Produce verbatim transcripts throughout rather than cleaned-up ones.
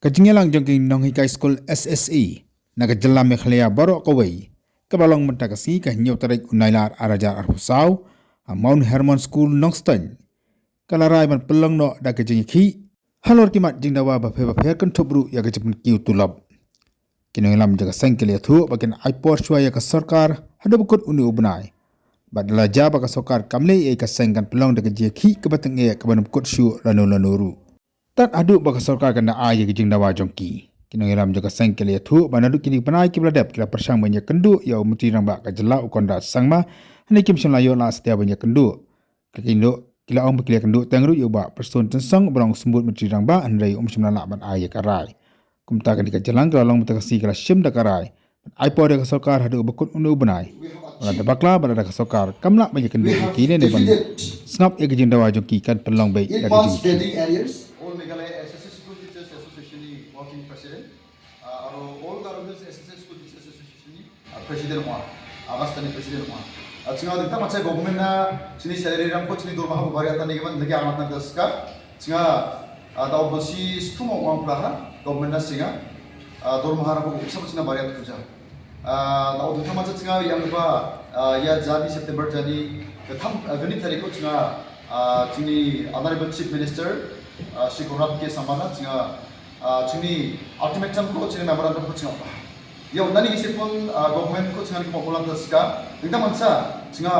Ka jingïalang jong ki nonghikai skul S S A na ka jylla Meghalaya baroh kawei kaba long mynta ka sngi ka hynñiew tarik u Nailar ar hajar arphew saw ha Mount Hermon School Nongstoiñ ka la rai ban pynlong noh da ka jingïakhih halor ki mat jingdawa bapher bapher kynthup ruh ïa ka jingpynkiew tulop. Ki nongïalam jong ka seng ki la ïathuh ba kin ai por shuwa ïa ka sorkar haduh ba kut une u bnai. Bad la jia ba ka sorkar kam leh ei, ka seng kan pynlong da ka jingïakhih kaba tyngeh kaba nym kut shuh lano lano ruh. Tad haduh ba ka sorkar kan da ai ïa ka jingdawa jong ki. Ki nongïalam jong ka seng ki la ïathuh ba naduh kine ki bnai kiba la dep ki la pyrshang ban ïakynduh ïa u Myntri Rangbah ka jylla u Conrad Sangma, hynrei kim shym la ïoh lah satia ban ïakynduh. Ki la ïakynduh, ki la ong ba ki la ïakynduh teng ruh ïa u Bah Prestone Tynsong uba long u symbud Myntri Rangbah, hynrei um shym la lah ban ai ïa ka rai. Kumta kane ka jingïalang ka la long mynta ka sngi, ka la shim da ka rai ban ai por ïa ka sorkar haduh ba kut une u bnai. Lada bakla ba lada ka sorkar kam lah ban ïakynduh ïa ki ne ban sngap ïa ka jingdawa jong ki, kan pynlong beit da ka jingïakhih. All Meghalaya S S A School Teachers Association ni working president, uh, aro All Garo Hills S S A School Teachers Association ni, uh, president wa, August ni president wa. Uh, jingïadei tang ma cha government na jingni salary rangko, jingni dormaha ko bariat tani kaban lagi amat na daska. Jingïa, uh, da obviously sthung ong pla ha government na jingïa, uh, dormaha rangko ko sab jingna bariat ko ja. Ah, da u dei tang ma cha jingïa ïa ba, ah, ïa jani September jani ka tham, ah, kani tarik ko jingïa, ah, jingni Honorable Chief Minister, ah, Shri Conrad K Sangma na jingïa, ah, jingni ultimatum ko jingni memorandum ko jingïa ba. Ïa u nani ki sipun, ah, government ko jingïa ni ko molan ta ska. Dei tang ma cha jingïa,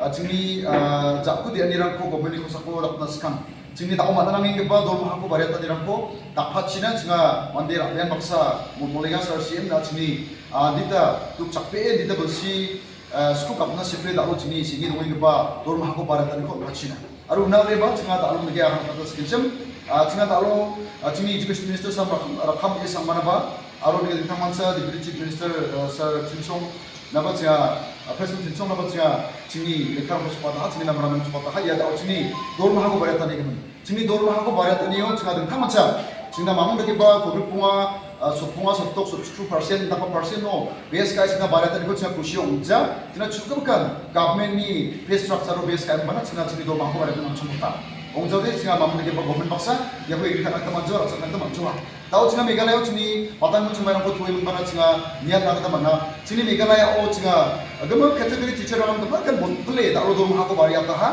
ah, jingni, ah, ja ku di ani rangko government ni ko sa ko rak na skang. Jingni da u mat na ngi kiba dormaha ko bariat tani rangko, da phat china jingïa mande ra bian baksa mo molenga sar siem na jingni, ah, dita tuk chak pe dita belsi, ah, sku kap na sipre da u jingni singi dong kiba dormaha ko bariat tani ko phat china. Aru na re ba jingïa da u ngi akan kata skin sem, ah, jingïa da u, ah, jingni education minister Sam Rakham, Rakham A Sangma na ba, aro ni ka dingthang mansa Deputy Chief Minister, uh, Sir Tynsong, naba jingïa, uh, President Tynsong naba jingïa, jingni lekha ko spot ha, jingni memorandum spot ha, ïa da jingni dormaha ko bariat tani kaman. Jingni dormaha ko bariat tani yo, jingïa dingthang mansa. Jingna mamung da kiba ko bil punga, uh, so punga, so tok, so two percent, da percent no. Bes kai jingna bariat tani ko jingïa kusi ong ja, jingna chuka kan, government ni pay structure ro bes kai mana jingna jingni dormaha ko bariat tani ong ja de jingna mamung da kiba government baksa, ïa ko iri kan ta manjo, raksa kan ta manjo. Tau jingïa Meghalaya o jingni patang mun jingmai rangko thui mun bana jingïa niat na kata mana. Jingni Meghalaya o jingïa, ah, gama category teacher rang gama kan bon pele da lo dormaha ko bariat ta ha.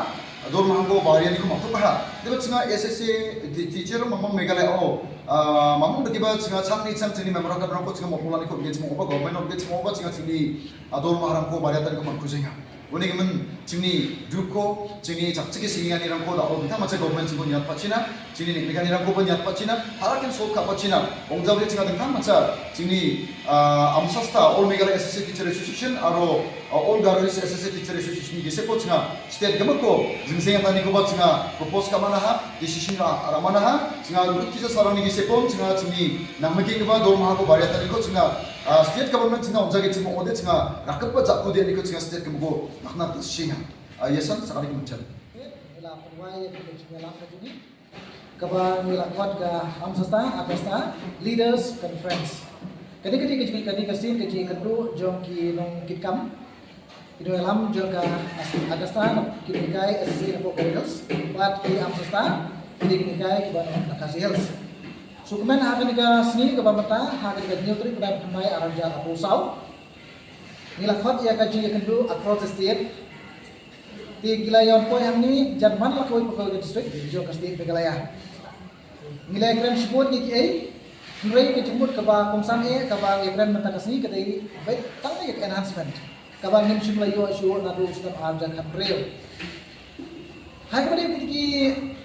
Dormaha ko bariat ni ko matu ta ha. Deba jingïa S S A ti-, teacher mamang Meghalaya o, ah, mamang da kiba jingïa chang ni chang jingni memorandum rangko jingïa mo pula ni ko gen mo ba government o gen mo ba jingïa jingni, ah, dormaha rangko bariat ta ni ko man ku jingïa. Une ka men jingni duk ko, jingni chak chiki singi ani rangko da o bintang ma cha government jingko niat pachina, jingni ni ni rangko ba niat pachina, halakin so ka pachina. Ong jao de jingna dingthang ma cha, jingni, ah, AMSASTA, All Meghalaya S S A Teacher Association, aro, ah, All Garo Hills S S A Teacher Association, ki sepo jingna, state gama ko, jingsing tani ko ba jingna, propose ka mana ha, decision ra, ra mana ha, jingna, lut ki sa sarang ni ki sepo, jingna, jingni, nang meki ba, dormaha ko bariat tani ko, jingna, Ah, state government jingna ong ja ki jingmo ode jingna rakap ba ja ku de ni ko jingna state government ko nakna tu singa. Ah, yes, sir, sakali ki mention. Ngi la pynwai ïa ka jingïalang ka jong ngi kaba ngi la khot ka AMSASTA, AMSASTA Leaders Conference. Kane ka dei ka jing, kane ka sien ka jingïakynduh jong ki nongkitkam, ki nongïalam jong ka AMSASTA, ki nonghikai S S A na Port Hills, bad ki AMSASTA, ki nonghikai kiba na Khasi Hills. Shu kmen ha kane ka sngi kaba mynta, ha kane ka hynñiew tarik bnai khyndai ar hajar arphew saw, ngi la khot ïa ka jingïakynduh across the state. Te ki la ïoh poi hangne jan man la kawei pa kawei ka district jong ka state Meghalaya. Ngi la ïakren shibun ngi kiei, hynrei ka jingmut kaba kongsan eh kaba ngi ïakren mynta ka sngi ka dei beit tang ïa ka enhancement kaba ngim shym la ïoh shuh naduh u snem ar hajar khathynriew. Hai kaba dei ki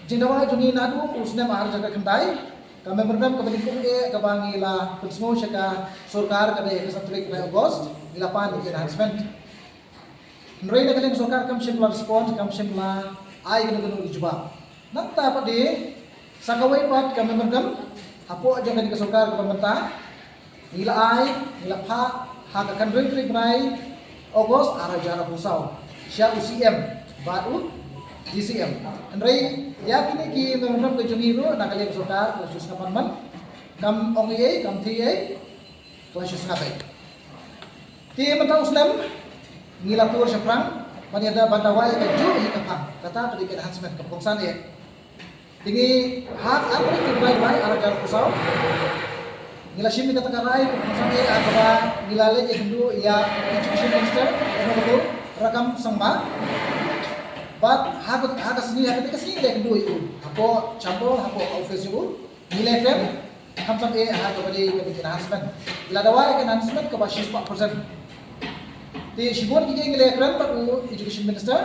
jingdawa jong ngi naduh u snem ar hajar khatkhyndai, ka memorandum kaba nyngkong eh kaba ngi la pynsngew sha ka sorkar ka dei ka san tarik bnai August, ngi la pan ïa ka enhancement. Hynrei na ka liang ka sorkar kam shym la respond, kam shym la ai kano kano ka jubab. Nangta pat de sa kawei pat ka memorandum hapoh jong kane ka sorkar kaba mynta, ngi la ai, ngi la phah ha ka khathynriew tarik bnai August ar hajar arphew saw sha u C M bad u D C M. Hynrei ïa kine ki memorandum ka jong ngi ruh na ka liang ka sorkar ka la shu sngap man man, kam ong ei ei, kam thei ei, ka la shu sngap ei. Te mynta u snem ngi la tur shaphrang ban ïada ban dawa ïa kajuh hi ka phang, kata ka dei ka enhancement kaba kongsan eh. Te ngi ha ka ar tarik u bnai ar hajar arphew saw, Ngi la shim ïa kata ka rai, khamtam eh ha kaba ngi la leit ïakynduh ïa Education Minister, Honorable Rakkam Sangma. Bad ha ka, ha ka sngi, ha kata ka sngi ngi la ïakynduh ïa u hapoh chamber, hapoh office ïa u. Ngi la kren khamtam eh ha kaba dei ka enhancement. Ngi la dawa ïa ka enhancement kaba shispah percent. Te shibun ki ngi la kren bad u Education Minister.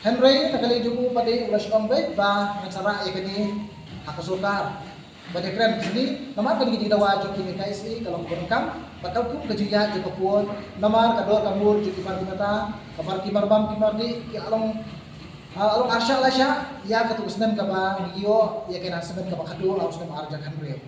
Hynrei na ka liang jong u pat u la shu ong beit ba ngan sa rah ïa kane ha ka sorkar. Ba dei kren ka sngi, namar kane ka jingdawa jong kine ki K S A ka long kaba donkam, bad ka kum ka jingïaid jong ka pud, namar ka dor ka mur jong ki mar ki mata, ka mar ki mar bam ki mar dih, ki la long, ah, la long arshah lashah ïa katto ka snem kaba ngi ïoh ïa ka enhancement kaba khatduh ha u snem ar hajar khathynriew.